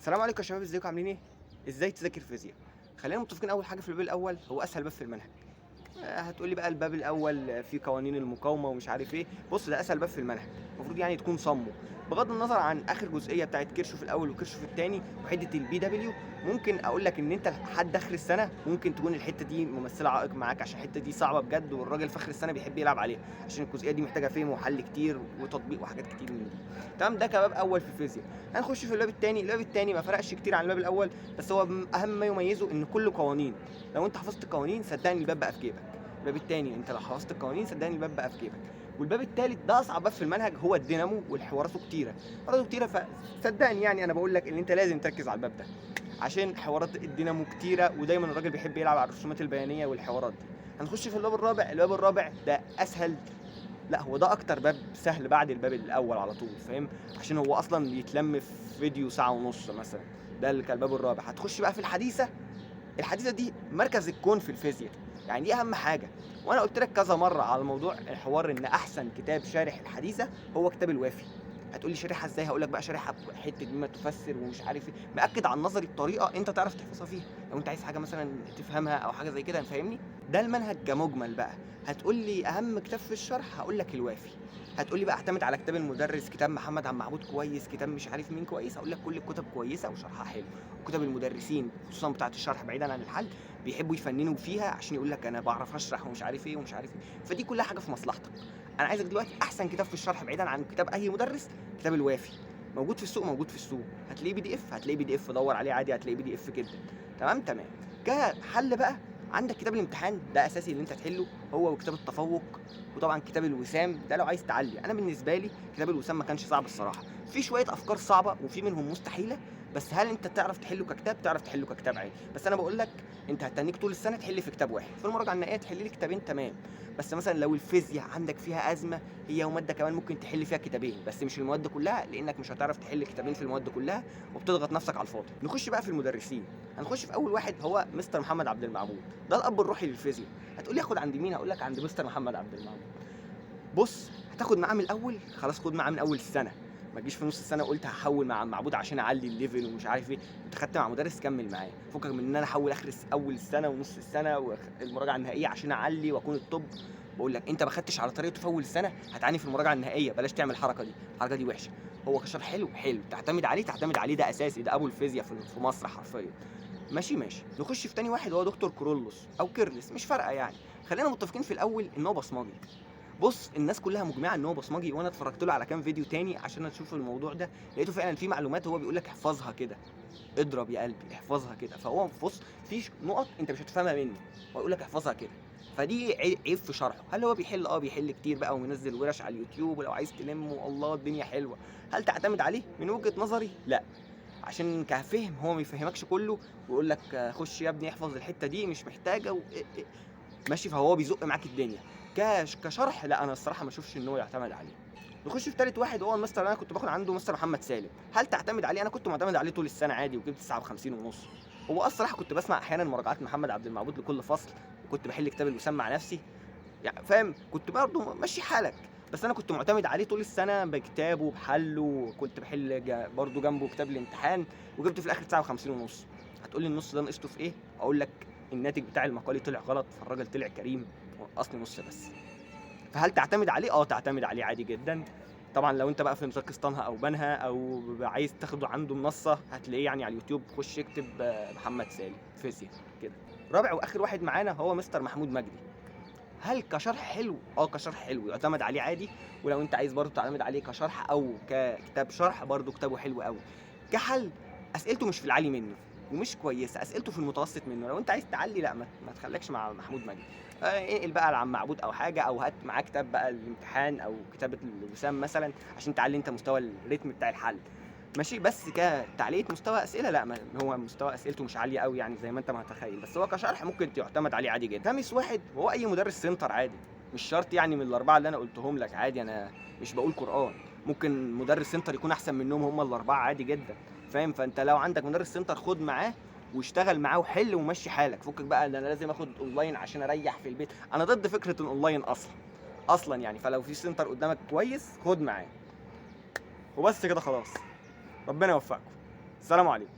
السلام عليكم يا شباب، ازيكم عاملين ايه؟ ازاي تذاكر فيزياء؟ خلينا متفقين اول حاجة في الباب الاول هو اسهل باب في المنهج. هتقولي بقى الباب الاول فيه قوانين المقاومة ومش عارف ايه. بص، ده اسهل باب في المنهج، المفروض يعني تكون صمه، بغض النظر عن اخر جزئية بتاعت كيرشوف الاول وكيرشوف الثاني وحتة ال PW. ممكن اقول لك ان انت لحد اخر السنة ممكن تكون الحتة دي ممثلة عائق معاك، عشان الحتة دي صعبة بجد، والراجل في اخر السنة بيحب يلعب عليها، عشان الجزئية دي محتاجه فهم وحل كتير وتطبيق وحاجات كتير من دي. تمام، ده كباب اول في الفيزياء. هنخش في الباب الثاني. الباب الثاني ما فرقش كتير عن الباب الاول، بس هو اهم ما يميزه ان كله قوانين. لو انت حفظت القوانين صدقني الباب بقى في جيبك. الباب الثاني انت لو حفظت القوانين صدقني الباب بقى في جيبك. والباب الثالث ده اصعب باب في المنهج، هو الدينامو، والحواراته كتيرة، حواراته كتيرة. فصدقني يعني انا بقول لك ان انت لازم تركز على الباب ده، عشان حوارات الدينامو كتيرة، ودايما الراجل بيحب يلعب على الرسومات البيانيه والحوارات دي. هنخش في الباب الرابع. الباب الرابع ده اسهل، لا هو ده اكتر باب سهل بعد الباب الاول على طول، فاهم؟ عشان هو اصلا بيتلم في فيديو ساعة ونص مثلا. ده اللي كان الباب الرابع. هتخش بقى في الحديثة. الحديثة دي مركز الكون في الفيزياء، يعني دي اهم حاجة. وانا قلت لك كذا مرة على موضوع الحوار ان احسن كتاب شارح الحديثة هو كتاب الوافي. هتقولي شارحها ازاي؟ هقول لك بقى شارحها بحته بما تفسر ومش عارف ايه، مأكد على النظري بطريقة انت تعرف تحفظها فيها لو انت عايز حاجة مثلا تفهمها او حاجة زي كده، فاهمني؟ ده المنهج كمجمل بقى. هتقول لي اهم كتاب في الشرح، هقول لك الوافي. هتقول لي بقى اعتمد على كتاب المدرس، كتاب محمد عبد المعبود كويس، كتاب مش عارف مين كويس، هقول لك كل الكتب كويسة وشرحها حلو. وكتب المدرسين خصوصا بتاعه الشرح بعيدا عن الحل بيحبوا يفننوا فيها، عشان يقول لك انا بعرف اشرح ومش عارف ايه ومش عارف ايه. فدي كلها حاجة في مصلحتك. انا عايزك دلوقتي احسن كتاب في الشرح بعيدا عن كتاب اي مدرس، كتاب الوافي. موجود في السوق، موجود في السوق، هتلاقيه PDF، هتلاقيه PDF، دور عليه عادي هتلاقيه PDF جدا. تمام تمام. كحل بقى عندك كتاب الامتحان ده اساسي اللي انت تحله، هو وكتاب التفوق، وطبعا كتاب الوسام ده لو عايز تعلي. انا بالنسبة لي كتاب الوسام ما كانش صعب الصراحة، في شوية افكار صعبة وفي منهم مستحيلة، بس هل انت تعرف تحله ككتاب؟ تعرف تحله ككتاب عادي. بس انا بقول لك انت هتنيك طول السنة تحل في كتاب واحد، في المراجعة النهائية تحل لي كتابين تمام. بس مثلا لو الفيزياء عندك فيها ازمة هي ومادة كمان ممكن تحل فيها كتابين، بس مش المواد كلها، لانك مش هتعرف تحل كتابين في المواد كلها وبتضغط نفسك على الفاضي. نخش بقى في المدرسين. هنخش في اول واحد هو مستر محمد عبد المعبود، ده الاب الروحي للفيزياء. هتقول لي اخد عند مين؟ هقول لك عند مستر محمد عبد المعبود. بص، هتاخد معاه من الاول، خلاص خد معاه من اول السنة، ما تجيش في نص السنة وقلت هحول مع معبود عشان اعلي ال level ومش عارف ايه. انت خدت مع مدرس كمل معاه، فكك من ان انا احول اخر اول السنة ونص السنة والمراجعه النهائية عشان اعلي واكون ال top. بقول لك انت ما خدتش على طريقته في اول السنة هتعاني في المراجعة النهائية. بلاش تعمل الحركة دي، الحركة دي وحشة. هو كشرح حلو حلو، تعتمد عليه تعتمد عليه، ده اساسي، ده ابو الفيزياء في مصر حرفيا. ماشي ماشي. نخش في تاني واحد هو دكتور كرولوس او كيرلس، مش فارقه يعني. خلينا متفقين في الاول ان هو بصمجي. بص، الناس كلها مجمعة ان هو بصمجي، وانا اتفرجت له على كام فيديو تاني عشان اشوف الموضوع ده، لقيته فعلا في معلومات هو بيقول لك احفظها كده، اضرب يا قلبي احفظها كده. فهو بص في نقط انت مش هتفهمها منه، هو يقول لك احفظها كده. فدي عيب في شرحه. هل هو بيحل؟ بيحل كتير بقى ومنزل ورش على اليوتيوب، ولو عايز تلمه الله الدنيا حلوة. هل تعتمد عليه؟ من وجهه نظري لا، عشان كفهم هو ما يفهمكش كله ويقول لك خش يا ابني احفظ الحتة دي مش محتاجه ماشي. فهو بيزق معاك الدنيا. كشرح لا، انا الصراحة ما اشوفش ان هو يعتمد عليه. نخش في ثالث واحد هو المستر اللي انا كنت باخد عنده، مستر محمد سالم. هل تعتمد عليه؟ انا كنت معتمد عليه طول السنة عادي وجبت 59 ونص. هو الصراحة كنت بسمع احيانا مراجعات محمد عبد المعبود لكل فصل، وكنت بحل كتاب الوسام مع نفسي يعني، فاهم؟ كنت برضه ماشي حالك، بس انا كنت معتمد عليه طول السنة بكتابه بحله، وكنت بحل برضه جنبه كتاب الامتحان، وجبت في الاخر 59 ونص. هتقول لي النص ده نقصته في ايه؟ اقول لك الناتج بتاع المقالي طلع غلط، فالراجل طلع كريم ونقصني نص بس. فهل تعتمد عليه؟ تعتمد عليه عادي جدا. طبعا لو انت بقى في نطاق اسطنها او بنها او عايز تاخده عنده منصة هتلاقيه يعني على اليوتيوب، خش اكتب محمد سالم فيزياء كده. رابع واخر واحد معانا هو مستر محمود مجدي. هل كشرح حلو؟ كشرح حلو يعتمد عليه عادي، ولو انت عايز برضه تعتمد عليه كشرح او ككتاب شرح برضه كتابه حلو قوي. كحل اسئلته مش في العالي منه ومش كويسة، اسئلته في المتوسط منه. لو انت عايز تعلي لا ما تخليكش مع محمود مجدي، انقل بقى لعم معبود او حاجة، او هات معاه كتاب بقى الامتحان او كتابه الوسام مثلا عشان تعلي انت مستوى الريتم بتاع الحل. ماشي، بس كتعلية مستوى اسئلة لا، هو مستوى اسئلته مش عالية قوي يعني زي ما انت ما هتخيل، بس هو كشرح ممكن تعتمد عليه عادي جدا. خامس واحد هو اي مدرس سنتر عادي، مش شرط يعني من الاربعة اللي انا قلتهم لك عادي، انا مش بقول قران، ممكن مدرس سنتر يكون احسن منهم هم الاربعة عادي جدا، فاهم؟ فانت لو عندك مدرس سنتر خد معاه واشتغل معاه وحل ومشي حالك، فكك بقى ده انا لازم اخد اونلاين عشان اريح في البيت. انا ضد فكرة الاونلاين اصلا يعني، فلو في سنتر قدامك كويس خد معاه وبس كده خلاص. ربنا يوفقكم. السلام عليكم.